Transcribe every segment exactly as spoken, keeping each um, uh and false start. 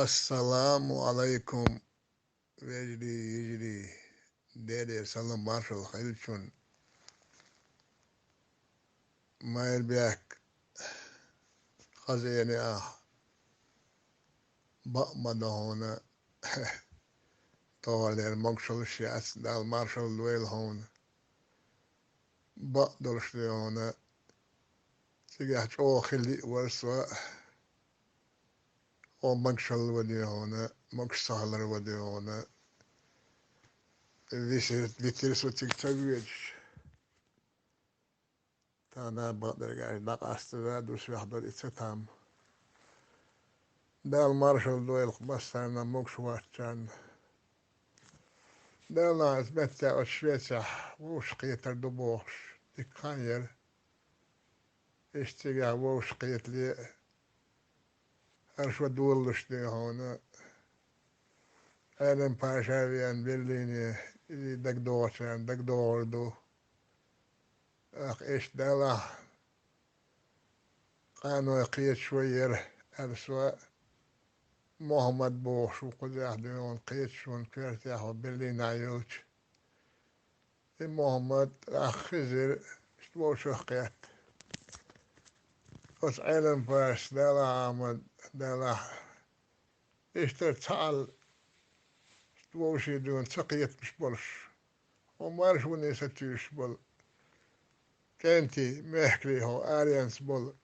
Ассаламу алайкум, вежарий, йижарий, Делера салам маршалла хилчун. Майрбек, хаза яни ахь, бакъ ма ду хьуна, тохалера могушалла шаьц, Дала маршалла дойла хьуна. Бакъ долуш ду хьуна, цигахь чӀогӀа хила лиъ вара со, хьо могушалла ван ду хьуна, могуш ца хилар ван ду хьуна. Висира, витира со цига ца воьдуш. Тахана бакъдерг аьлча, дӀакъастаза дусвехь дара и ца там. Дала маршалла дойла массарна, могуш воцчарна. Дала иза меттехь оцу Швецехь вовшахкхетар ду бохуш, дика хан яра. Иштта цигахь вовшахкхетале, хӀара шо долалуш ду хьуна, Ӏелам-паша а веана Берлине, иза дагадогӀучарна дагадогӀур ду. ТӀаккха иштта далахь, къаной кхеташ вай яра, аьлла, со Мухаммад бохуш ву кхузахь ду хьуна, кхеташ ву коьртехь ву Берлинахь йолчу. И Мухаммад тӀаккха хезира, иштта вовшах кхетта. Оцу Ӏелам-пашас, Дала Ахьмад, Дала, иштта цхьаъал вовшийн дуьйна ца кхетамаш болуш, хьо маршоне сатуьйсуш болу кӀентий, мехкарий хьо аренца болу.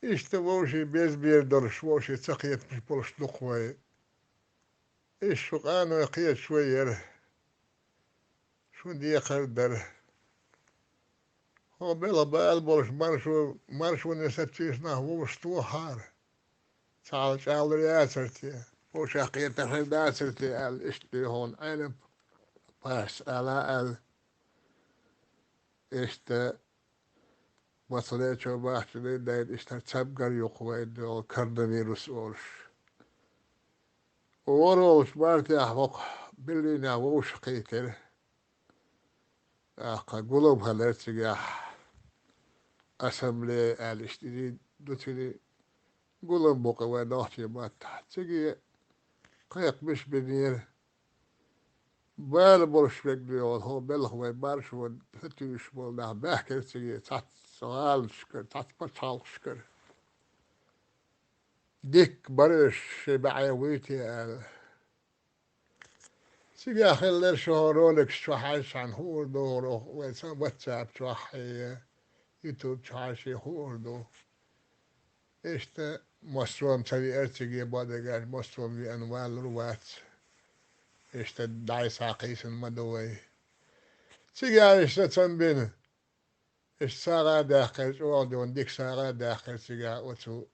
Иштта вовшийн беза бер долуш, вовшийн ца кхетамаш болуш ду-кх вай. Иштта шу къаной кхеташ вай яра. Шун декхар дара. Хьо белхан бала болуш маршо-, маршоне сатуьйсу нах вовшахтохара. Цхьа хьал чӀагӀлур яцара те, вовшах кхетар хир дацара те аьлла, иштта ду хьуна Ӏелам-пашас ала аьлла. Иштта Масала, чо бахчале дайна иштта цамгар ю-кх вайна догӀу коронавирус олуш. ВорхӀалгӀачу мартехь хӀокху Берлинехь вовшахкхийтира. ТӀаккха гулам хилира цигахь, ассамблея аьлла иштта иза ду цуьнан, гулам бу-кх вайн нохчийн маттахь. Цига кхайкхамаш бинера. Бала болуш верг ду хьуна, хӀокху белхан вай маршонна сатуьйсуш болу нах баьхкира цига цхьацца гӀаланашкара, цхьацца пачхьалкхашкара. Дикка бара уьш, шайн бӀе вуй те аьлла. Цигахь хиллера, шу хӀокху роликаш чохь хьаьжча хуур ду, хӀокху вайн WhatsApp чохь а, YouTube чохь а шен хуур ду. Иштта массо а ца веара цига, бакъдерг аьлча, массо а веана валлур вац. Иштта дӀасакхийсина ма ду вай. Цига иштта сацам бина. Иштта сагӀа а даьккхира, чӀогӀа дуьйна дика сагӀа а даьккхира цигахь оцу,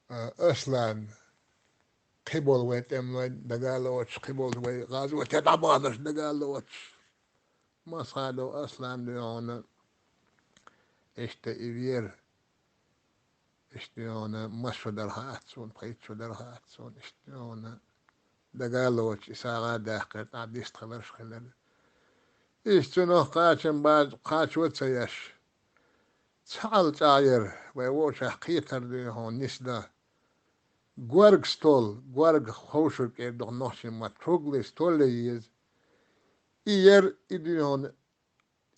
а, Аслан, кхиболу вайн тӀемалойн дага а лоцуш, кхиболу вайн гӀазоте дӀабаханарш дага а лоцуш. Масхадов Аслан ду хьуна, иштта и вера, иштта ду хьуна, масса шо дара хаьа суна, пхийтта шо дара хаьа суна, иштта ду хьуна, дага а лоцуш, и сагӀа а даьккхира, тӀаккха дистхиларш хилира. Иштта цунах кхачам бац, кхачо а ца еш. Цхьаъал чӀагӀъяра, вай вовшах кхетар ду хьуна, нисдан. Горга стол, горга ховшург эр ду-кх нохчийн маттахь, круглый стол ян еза. И яра, и ду хьуна,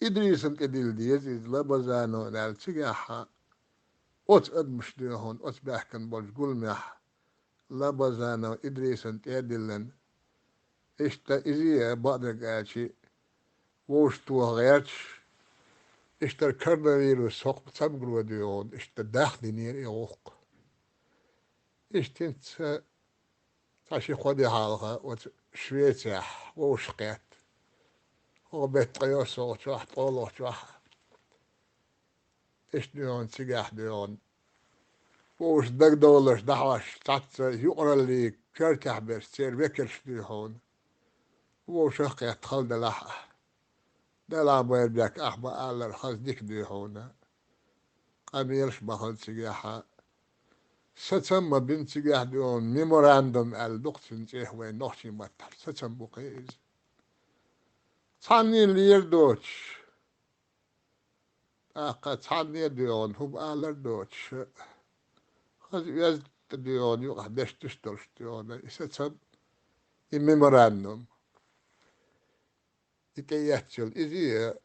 Идрисан тӀедилла деза иза, Лабазанов аьлла, цигахь оцу адамаш ду хьуна, оцу баьхкина болчу гуламехь Лабазанов Идрисан тӀе а диллина. Иштта иза а, бакъдерг аьлча, вовшахтоха гӀерташ, иштта коронавирус хӀокху цамгаро ду хьуна, иштта дахдинера и гӀуллакх. Иштта хӀинца цхьа ши-кхо де хьалха оцу Швецехь вовшахкхетта. ХӀокху беттан ткъе йоьссалгӀачохь, ткъолгӀачохь. Иштта ду хьуна, цигахь ду хьуна. Вовшашна дагадовларш дӀахьош, цхьацца юкъараллин коьртехь берш, церан векалш ду хьуна. Вовшах а кхетта хала делахь а. Дала, Майрбек, ахь ма-аллара, хаза дика ду хьуна. Къамелаш ма хилла цигахь. Сацам а бина цигахь ду хьуна, меморандум аьлла ду-кх цуьнан цӀе, вайн нохчийн маттахь сацам бу-кх иза. Цхьанне лер доцуш, тӀаккха цхьанне а ду хьуна, хӀума алар доцуш, Хаза оьзда тӀе доьгӀна юкъахь дешдеш долуш доьгӀна и сацам, и меморандум. И тӀеэцна йолу. Иза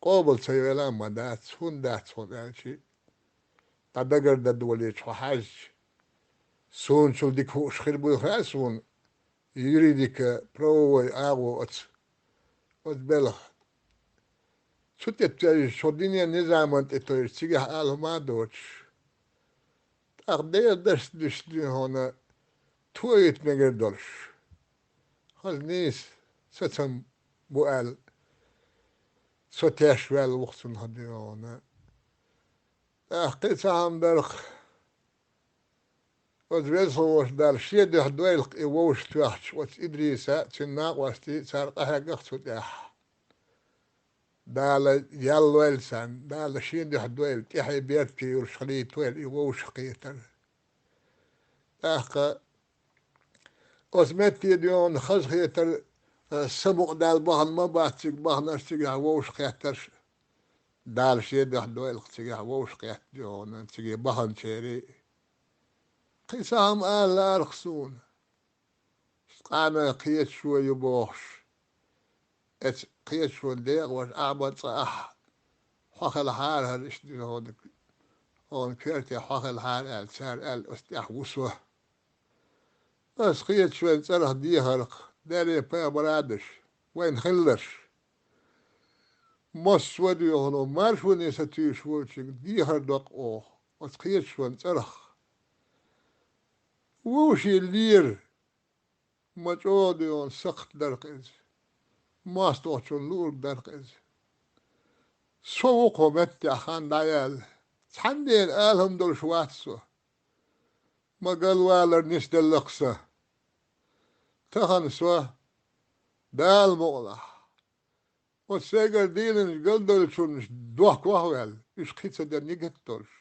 къобал ца йойла а ма дац, хӀунда дац хьуна аьлча, дӀа дагардан долийча хьо хьаьжча, суна чул дика хууш хир буй хаьа суна, юридика, правовой агӀо оцу, оцу белхан. Цу тӀе тоьжча, хьо динан низаман тӀе тоьжча, цигахь ала хӀума а доцуш, тӀаккха Делан дашца дуьсу хьуна тоийта мегар долуш. Хаза нийса сацам бу аьлла, со теш ваьлла ву-кх цунах хьуна. ТӀаккха кхин цхьа хӀума дара-кх, оцу Веза-Воккхачу Дала шен дуьхьа дойла-кх и вовшахтоьхча оцу Идриса а, цуьнан накъостий а, цара къахьегна-кх цу тӀехь. Дала ял лойла царна, Дала шен дуьхьа дойла, тӀаьхье беркате йолуш хилийтойла и вовшахкхетар. ТӀаккха оцу метте доьгӀна хазахетар, а, самукъадаьлла бахана ма бац цига, баханарш цигахь вовшахкхетарш, Дала шен дуьхьа дойла-кх цигахь вовшахкхетта доьгӀна цига баханчерий. Кхин цхьа хӀума ала лаьара-кх суна. Къанойн кхеташо ю бохуш, оцу кхеташонан декъашна Ӏамад цкъа ахь хьо хилахьара хӀара иштта хьуна, хьуна коьрте хьо хилахьара аьлла, цара аьлла, оцу тӀехь ву со. Аса кхеташонан цӀарах дехар-кх, Деле пайхамар а даш, вайна хилларш. Массо а доьгӀна маршоне сатуьйсуш волчуьнга дехар до-кх оха оцу кхеташонан цӀарах. Вовшийн лера, ма чӀогӀа доьгӀна сакхт дара-кх иза, мостагӀчунна луург дара-кх иза. Со ву-кх хӀокху меттехь хан дӀаяьлла, цхьаннена ала хӀума долуш вац со. Ма галвалар нисделла-кх сан. Тахана со, Дала мукъалахь, оцу сайгара дийлинчу галдолчунна дохко а ваьлла, уьш кхин ца дерг нигат долуш,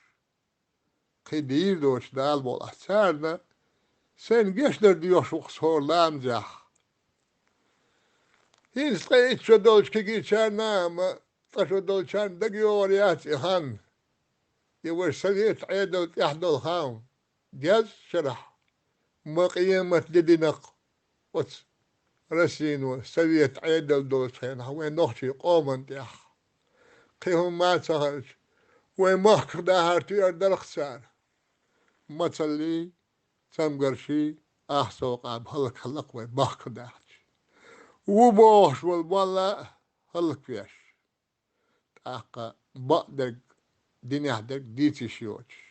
кхин дийр доцуш Дала мукъалахь, царна сайна гечдар доьхуш ву-кх со хӀора ламазехь. ХӀинца ткъе итт шо долчу кегийчарна а, ма ткъа шо долчарна дагайогӀур яц и хан. И вай совет Ӏедал тӀехь долу хан, деза шарахь, ма къемат де дина-кх оцу Россино совет Ӏедал долчу хенахь вайн нохчийн къоман тӀехь. Кхин хӀумма а ца хилча, вайн махках дахьар тоьар дара-кх цара. Мацаллий, цамгарший, ахсов къам хӀаллакьхилла-кх вайн махках дахча. Ву бохуш волу молла а хӀаллаквеш. ТӀаккха бакъдерг, динехь дерг дийца йиш йоцуш,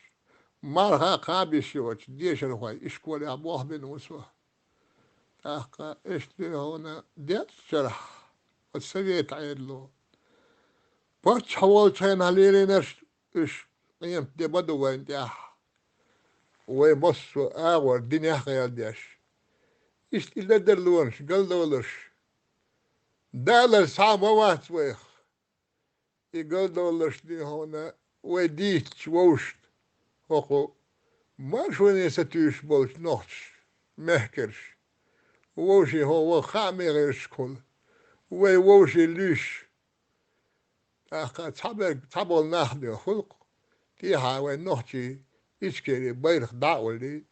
марха а кхаба йиш йоцуш, дешархой ишколехь болх бина ву со. ТӀаккха иштта хьуна деза шарахь, оцу совет Ӏедало, паччахь волчу хенахь лелийнарш уьш къемат де ма ду вайна тӀехь. Вай массо а агӀор динехь а гӀелдеш, иштта и ледарлонаш, галдолуш далар схьа а ма вац вайх. И галдолларш дин хьуна вай дийцча вовшашна, хӀокху маршоне сатуьйсуш болчу нохчаша, мехкарша, вовшийн хӀокху ваха хаамийн гӀирсашкахула, вай вовшийн луьйш. ТӀаккха цхьаберг, цхьаболу нах бен хуьлу-кх, тӀехьа вайн нохчийн Ичкерин байракх дӀа а уллий,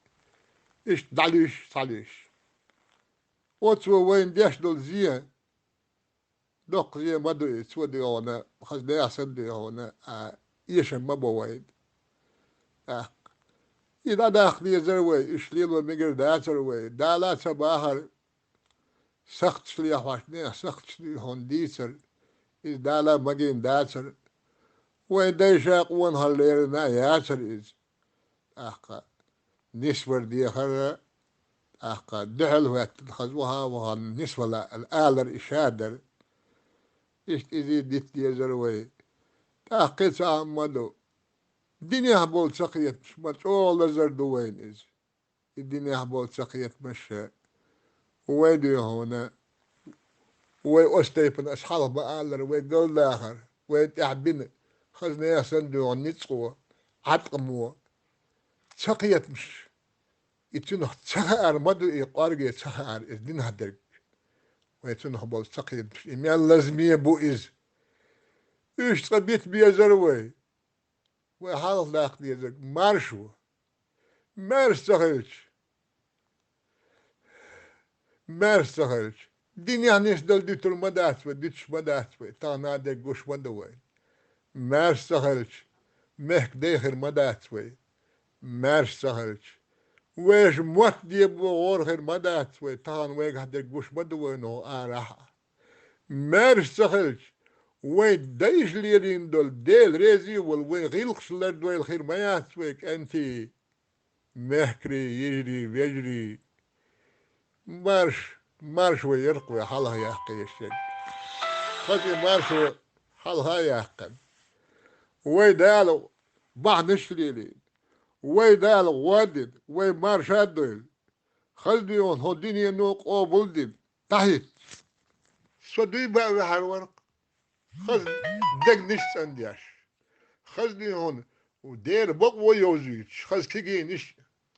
иштта дӀалуьйш, схьалуьйш. Оцо вайна деш долу зен, доккха зен ма ду и, цо дегӀана, хаза нехан санна дегӀана, а, эшам ма бо вайна. ТӀаккха и дӀадаккха дезара вай, уьш лело мегар дацара вай, Дала а ца бахара, сахташ лехьош нехан сахташ дегӀана дийцара, иза Дала а магийна дацара, вайн дайша къонахалла лерина а яцара иза. ТӀаккха нисвар дехара, тӀаккха дуьхьал хӀоьттина хаза ваха а вахана нисвала аьлла алар и ша дара. Иштта иза дита дезара вай. ТӀаккха кхин цхьа хӀума ма ду. Динехь болу цакхетамаш ма чӀогӀа лазар ду вайна иза. И динехь болу цакхетамаш а вай дуьйхьуна, вай оцу тайпана аса хьалха ма-аллара, вай галдахар, вай тӀехь бина хаза нехан санна дуьйхьуна ницкъо, Ӏаткъамо, цакхетамаш, и цунах ца хаар ма ду, и къорге ца хаар, иза динах дерг. Вай цунах болу цакхетамаш, и мел лазаме бу иза. Уьш цкъа бита безара вай. Вай хьалха даккха дезарг маршо. Маьрша ца хилча, маьрша ца хилча, динехь нисдала дуьтур ма дац вай, дуьтуш ма дац вай, тахана а дерг гуш ма ду вай. Маьрша ца хилча, мехкан дай хир ма дац вай. Маьрша ца хилча, вешан мотт дебо гӀора хир ма дац вай, тахана вайгахь дерг гуш ма ду вайна хӀокху арахь а. Маьрша ца хилча, вайн дайша лелийна долу, Дела реза а волу вайн гӀиллакхаш лардойла хир ма яц вай, кӀентий. Мехкарий, йижарий, вежарий, марш, марш вай ярх вай хьалха яккха еш ерг. Хаза и марш вай хьалха а яьккхина. Вай Дала бахьанаш а лелийна, вай Дала гӀо а дина, вай марша а дойла. Хаза дуьйхьун хӀун динено къобал а дина, дӀахӀитта. Со дуй баа ваьхьар вара-кх. Хаза дегнаш цӀандеш, хаза дуьйхьун Дела бакъо йовзуьйтуш, хаза кегийнаш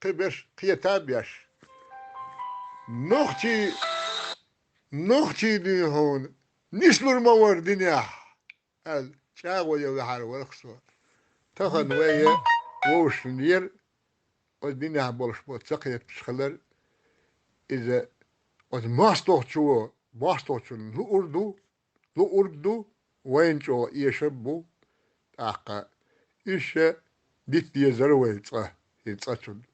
кхин беш, кхета а беш. Нохчий, нохчий дуьйхьун нислур ма вара динехь, аьлла, чӀагӀо ян ваьхьар вара-кх со. Тахана вай вовшашна лера, оцу динехь болуш бо ца кхеташ хилар, иза оцу мостагӀчо, мостагӀчунна луур ду, луург ду, вайна чӀогӀа эшар бу, тӀаккха иша дита дезара вай цкъа, и цкъачунна.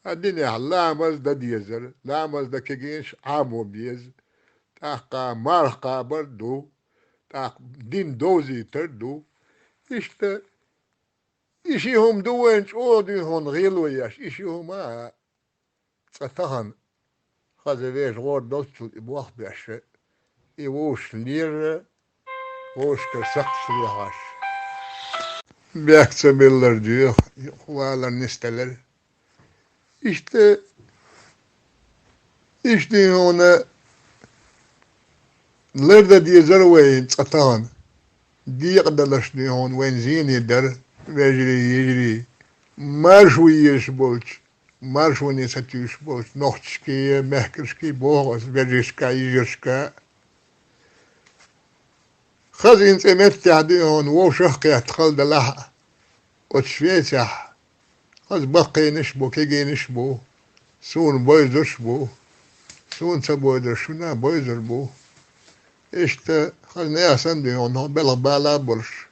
А динехь ламаз дан дезара, ламаз дан кегийнаш Ӏамо беза, тӀаккха марха кхабар ду, тӀаккха дин довзийтар ду. Иштта, и ши хӀума ду вайна чӀогӀа дуьйхьун гӀело еш, и ши хӀума а. Цкъа тахана, хаза вешан гӀора долччул и болх беш, и вовшашна лерра, вовшашкара сакхташ лехьош. Бехк ца биллар доьху, юха валар нисделар. Иштта, иштта хьуна лардан дезара вай цкъа тахана. Декъадаларш дуьйхьун вайн зене дара, вежарий, йижарий, марша ву езаш болчу, маршоне ца туьйсуш болчу нохчашкий, мехкаршкий боху аса, вежаршка, йижаршка. Хаза ин цӀе меттехь дуьйхьун вовшах а кхетта хала далахь а, оцу Швецехь хаза баккхийнаш а бу, кегийнаш а бу, суна бойзурш а бу, суна ца бойзурш шуна а бойзур бу. Иштта хаза нехан санна дуьйхьун хьо белхан бала а болуш,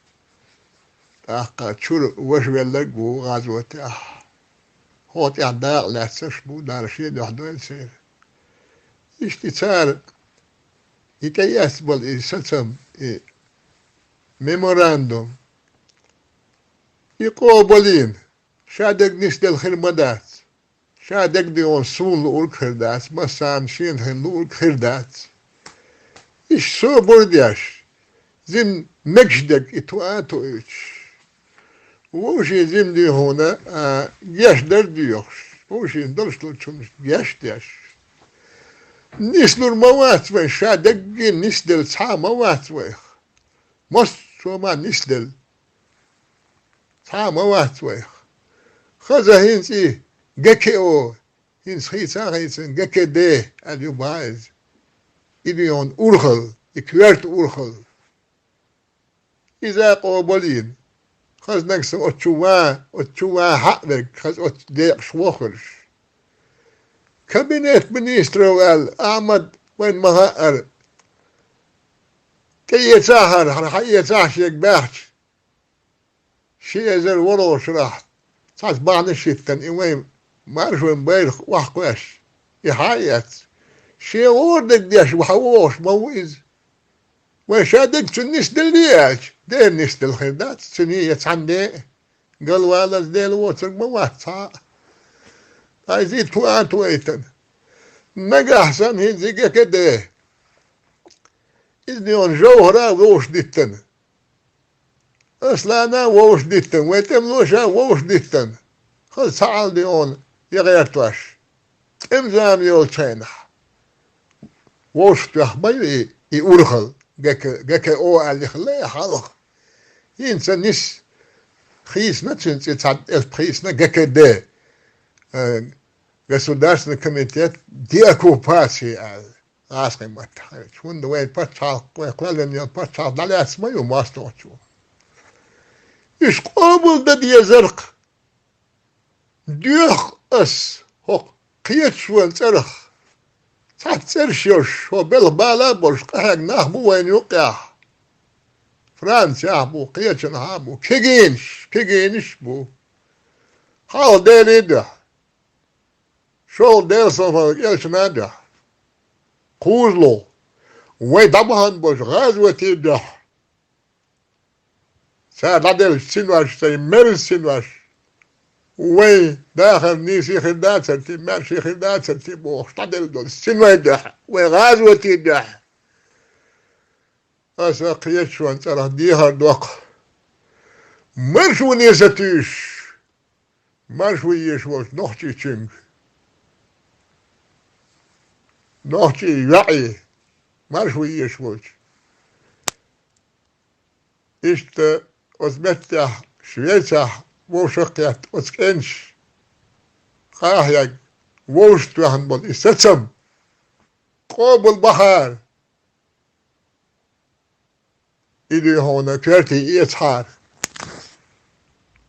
тӀаккха чуьра ваша велларг а ву гӀазотехь. Хьо тӀехь дакъа лаьцнарш а бу, Дала шен дуьхьа дойла церан. Иштта и цара, и тӀеэцна болу и сацам, и меморандум, и къобалйина, ша дерг нисделла хир ма дац. Ша дерг дуьйхьун суна луург хир дац, массарна шена хин луург хир дац. Иштта собар деш, зин мегаш дерг и тоа а тоуьйтуш. Вовшийн зин дуьйхьуна, а, геш дар а доьхуш, вовшийн долуш долчунна геш деш. Нислур ма вац вайн, ша дерриге нисделла цхьа а ма вац вайх. Массо а ма нисделла цхьа а ма вац вайх. Хаза хӀинца и ГКО, хӀинца хийца а хийцина, ГКД аьлла ю бахьа иза. И дуьйхьун урхалла, и коьрта урхалла. Иза а къобалйина. Хаза нагахь санна оцу чу ван, оцу чу ван хьаъ верг, хаза оцу декъашхо хирш. Кабинет министров аьлла, Ахьмад вайна ма хаъара. ТӀеэцахьара, хьан хьаэцахьа шега баьхча, ши эзар ворхӀалгӀачу шарахь цхьацца бахьанаш хӀиттина, и вайн маршонан байракх охьакхоьссича, и хьа а эцна, шен гӀора дерг деш хьавогӀуш ма ву иза. Вайн ша дерг цуьнан нисделлий аьлча, дера нисделла хир дац, цуьнан я цхьаьннан а. Галвалаза Дела воцург ма вац цхьа а. Ткъа иза и тоа а тоуьйтина. Нагахь санна хӀинца и ГКД, иза дуьйхьун ЖовхӀара а вовшах диттина. Аслана а вовшах диттина, вайн тӀемалоша а вовшах диттина. Хаза цхьа а дуьйхьун я гӀертош. ТӀеман зама йолчу хенахь вовшах тоьхна ма ю и, и урхалла, ГК, ГКО аьлла хилла и хьалха. ХӀинца нис хийцина цуьнан цӀе, цхьа элп хийцина ГКД, э, Государственный комитет деоккупации аьлла, гӀазкхийн маттахь аьлча. ХӀунда вайн пачхьалкх, вайн кхоьллина йолу пачхьалкх дӀалаьцна ма ю мостагӀчо. Уьш къобалдан дезара-кх. Доьху ас хӀокху кхеташонан цӀарах цхьацца цӀераш йолуш, хӀо белхан бала а болуш къахьегна нах бу вайна юккъехь. Францехь бу, кхечанхьа а бу, кегийнаш, кегийнаш а бу. Хьалха Делан дуьхьа. ШолгӀа Делан салам-маршалла элчанна а дуьхьа. КхозлагӀа, вай дӀабахана болчу гӀазотийн дуьхьа. Цара дӀаделлачу синош, сайн мел синош, вайн дахар нийса хир дацара те, маьрша хир дацара те бохуш, дӀаделла долу синойн дуьхьа, вайн гӀазотийн дуьхьа. Аса кхечу шун цӀарах дехар доккху. Маршо ву нийса туьйсуш, маршо ву езаш волчу нохчичуьнга. Нохчий йоӀе, маршо ву езаш волчу. Иштта оцу меттехь, Швецехь вовшах а кхетта оцу кӀенташа къахьега вовшахтоьхна болу и сацам къобал бахьара. И дуьйхьуна коьртий эцахьара,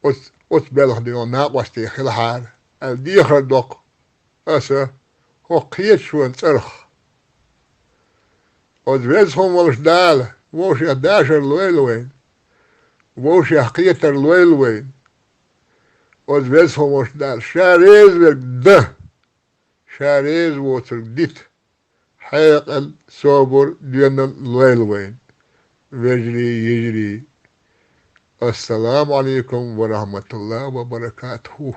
оцу, оцу белхан дуьйхьуна накъостий хилахьара, аьлла дехар доккху аса хӀокху кхечу шун цӀарах. Оцу Веза хӀума волуш Дала вовшех дашар лойла вайна, вовшех кхетар лойла вайна. Оцу Веза хӀума волуш Дала Ша реза верг дан, Ша реза воцург дита, хьекъал, собар, доьналла лойла вайна, вежарий, йижарий. Ассаламу Ӏалайкум ва рахьматуллахӀи ва баракатухӀу.